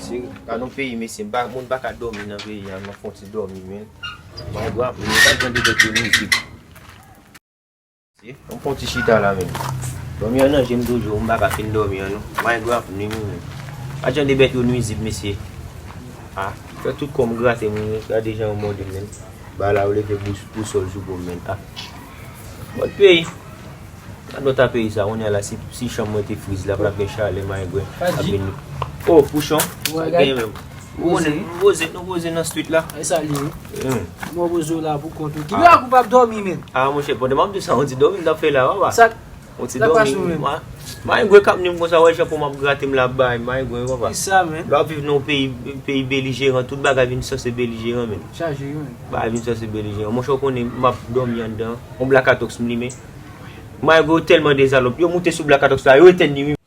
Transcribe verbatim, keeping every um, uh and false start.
Se ka nan peyi, mesye, m pa, moun pa ka dòmi nan peyi a, m ap fè yon ti dòmi, men. Mwen, bwa, mwen pa tande bèt yo mizik. Si, m fè yon ti chita la, men. Dòmi an nan je m toujou, m pa ka fin dòmi an, non. Mwen, bwa, ni, men. Pa tande bèt yo nwizib, mesye. Ah, fè tout kò m grate, mwen, gade jan yo mòde m, men. Ba la, yo leve bous-, bousòl sou po m, men. Ah. Lòt peyi. Nan lòt peyi sa, kounye a la, si, si chanm mwen te friz la, pa t ap gen chalè, malgre. Ap vin. Oh, pouchon. Sa gen menm. Nou poze, nou poze, nou poze nan street la. E sa li ye. Mwen poze w la pou kont ou. Ki bwa kou p ap dòmi, men? Ah, monchè, pandan m ap di sa, on ti dòmi m t ap fè la, papa. Sa, on ti dòmi. Malgre k ap ni m konsa, wè jan po m ap grate m la, bay, malgre, papa. Ki sa, men? Lè w ap viv nan yon peyi, peyi belijeran, tout bagay vin sanse belijeran, men. Chaje, wi, men. Bagay vin sanse belijeran. Monchè, w konnen, m ap dòmi anndan. On Black Atox m limen. Malgre yo tèlman de salòp, yo moute sou Black Atox la, yo etèn li, wi.